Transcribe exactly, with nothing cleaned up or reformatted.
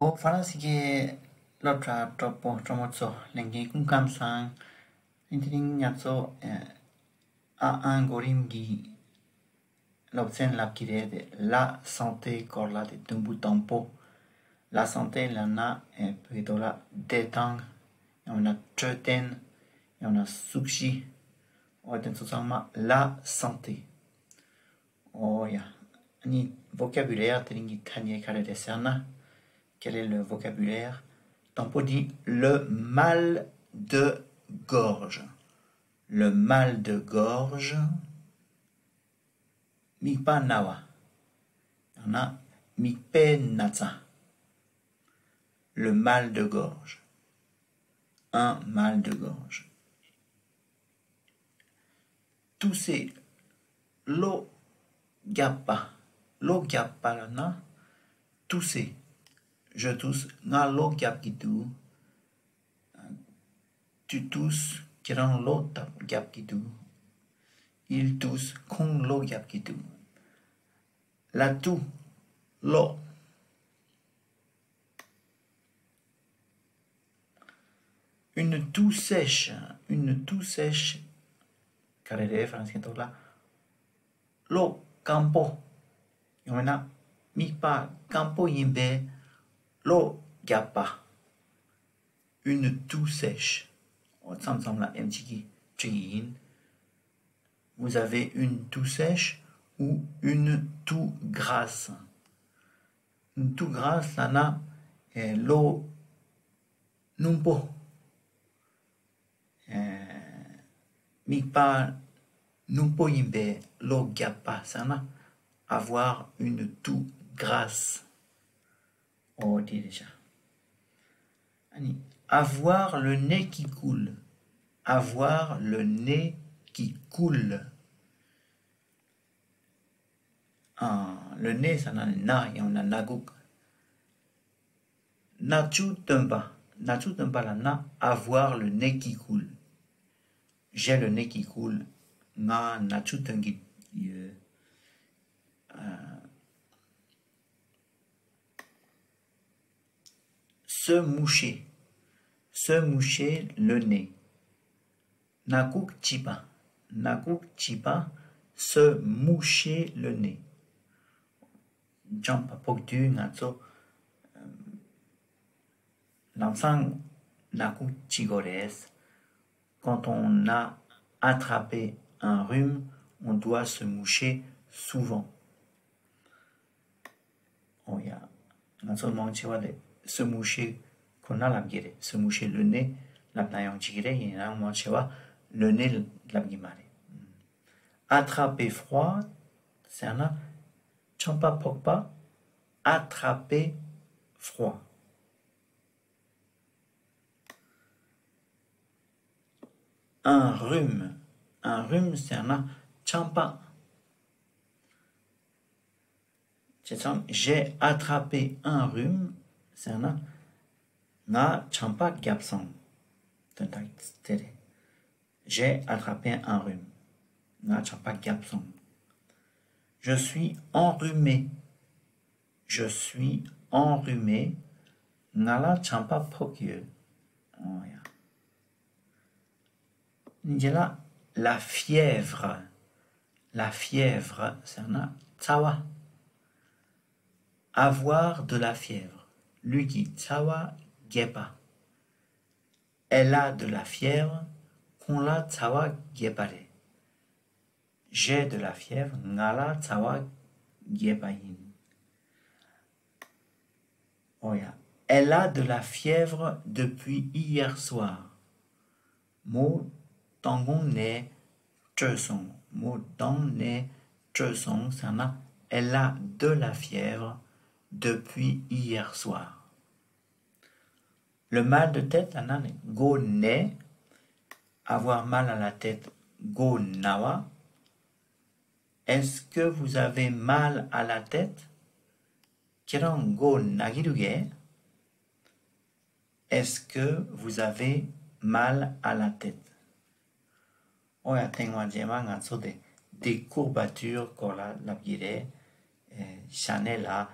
ཨོ། ཧྥ་རན་སི་སྐད་སློབ་གྲྭ་གྲོགས་པོ་གྲོགས་མོ་ཚོ་ལྷན་རྒྱས་སྐུ་ཁམས་བཟང་། དེ་རིང་ང་ཚོ་ཨ་ཨང་གོ་རིམ་གྱི་སློབ་ཚན་ལབ་ཀྱི་རེད་དེ། ལ་སན་ཏེ་སྐོར་ལ་དེ་དུམ་བུ་དང་པོ། ལ་སན་ཏེ་ལབ་ན་ཨེ་བོད་སྐད་ཐོག་ལ་བདེ་ཐང་། ཡང་ན་འཕྲོད་བསྟེན། ཡང་ན་གཟུགས་གཞི། འོ་དེ་ཚོ་ཚང་མ་ལ་སན་ཏེ། འོ་ཡ། ཨ་ནི་vocabulaire དེ་རིང་གི་ཐ་སྙད་ག་རེ་རེད་ཟེར་ན། Quel est le vocabulaire? དང་པོ་འདི། Le mal de gorge. Le mal de gorge. མིད་པ་ན་བ། ཡང་ན་མིད་པའི་ན་ཚ། Le mal de gorge. Un mal de gorge. Tousser. གློ་རྒྱབ་པ། གློ་རྒྱབ་པ་ལབ་ན་tousser. Je tousse. ང་གློ་རྒྱབ་ཀྱི་འདུག Tu tousses. ཁྱེད་རང་གློ་རྒྱབ་ཀྱི་འདུག Il tousse. ཁོང་གློ་རྒྱབ་ཀྱི་འདུག La toux. གློ། Une toux sèche. Une toux sèche. ག་རེ་རེད་ཧྥ་རན་སིའི་ཐོག་ལ། གློ་སྐམ་པོ། ཡང་མིན་ན་མིད་པ་སྐམ་པོ་ཡིན་པའི་གློ་རྒྱབ་པ། Une toux sèche. འོ་མཚམས་མཚམས་ལ་ཨེམ་ཆི་གིས་འབྲི་གི་ཡིན། Vous avez une toux sèche ou une toux grasse? Une toux grasse ལབ་ན་ཨེ་གློ་སྣུམ་པོ། ཨེ་མིད་པ་སྣུམ་པོ་ཡིན་པའི་གློ་རྒྱབ་པ་ཟེར་ན། Avoir une toux grasse. འོ་དེ་རེད་ཤག་ཨ་ནི། Avoir le nez qui coule. Avoir le nez qui coule. ཨ། Le nez ཟེར་ན་ནི་སྣ་ཡང་ན་སྣ་ཁུག་སྣ་ཆུ་ཐོན་པ། སྣ་ཆུ་ཐོན་པ་ལབ་ན། Avoir le nez qui coule. J'ai le nez qui coule. ང་སྣ་ཆུ་ཐོན་གྱི་ཡོད། ཨ། Se moucher. Se moucher le nez. སྣ་ཁུག་བྱིས་པ། སྣ་ཁུག་བྱིས་པ། Se moucher le nez. ལྕམ་པ་ཕོག་དུས་ང་ཚོ་ལམ་སང་སྣ་ཁུག་བྱེད་དགོས་རེད། Quand on a attrapé un rhume, on doit se moucher souvent. འོ་ཡ། ང་ཚོ་མང་ཆེ་བ་དེ་se moucher ཁོ་ན་ལབ་ཀྱི་རེད། Se moucher le nez ལབ་ན་ཡང་འགྲིག་གི་རེད། ཡིན་ནའང་མང་ཆེ་བ་le nez ལབ་ཀྱི་མ་རེད། Attraper froid ཟེར་ན་ཆམ་པ་ཕོག་པ། Attraper froid. Un rhume. Un rhume ཟེར་ན་ཆམ་པ། བྱས་ཙང་j'ai attrapé un rhume ཟེར་ན་ང་ཆམ་པ་བརྒྱབ་སོང་། དོན་དག་དེ་རེད། J'ai attrapé un rhume. ང་ཆམ་པ་བརྒྱབ་སོང་། Je suis enrhumé. Je suis enrhumé. ང་ལ་ཆམ་པ་ཕོག་ཡོད། འོ་ཡ། རྗེས་ལ། La fièvre. La fièvre ཟེར་ན་ཚ་བ། Avoir de la fièvre. ལུས་ཀྱི་ཚ་བ་རྒྱས་པ། Elle a de la fièvre. ཁོང་ལ་ཚ་བ་རྒྱས་པ་རེད། J'ai de la fièvre. ང་ལ་ཚ་བ་རྒྱས་པ་ཡིན། འོ་ཡ། Elle a de la fièvre depuis hier soir. མོ་མདང་དགོང་ནས་བྲོས་སོང་། མོ་མདང་ནས་བྲོས་སོང་ཟེར་ན། Elle a de la fièvre depuis hier soir. Le mal de tête ལབ་ན་ནི་མགོ་ན་བ། Avoir mal à la tête. མགོ་ན་བ། Est-ce que vous avez mal à la tête? ཁྱེད་རང་མགོ་ན་གི་འདུག་གས། Est-ce que vous avez mal à la tête? འོ་ཡ། ཐེངས་མ་རྗེས་མ་ང་ཚོ་དེ་des courbatures སྐོར་ལ་ལབ་ཀྱི་རེད། ཨེ། ཤ་ནད་ལ་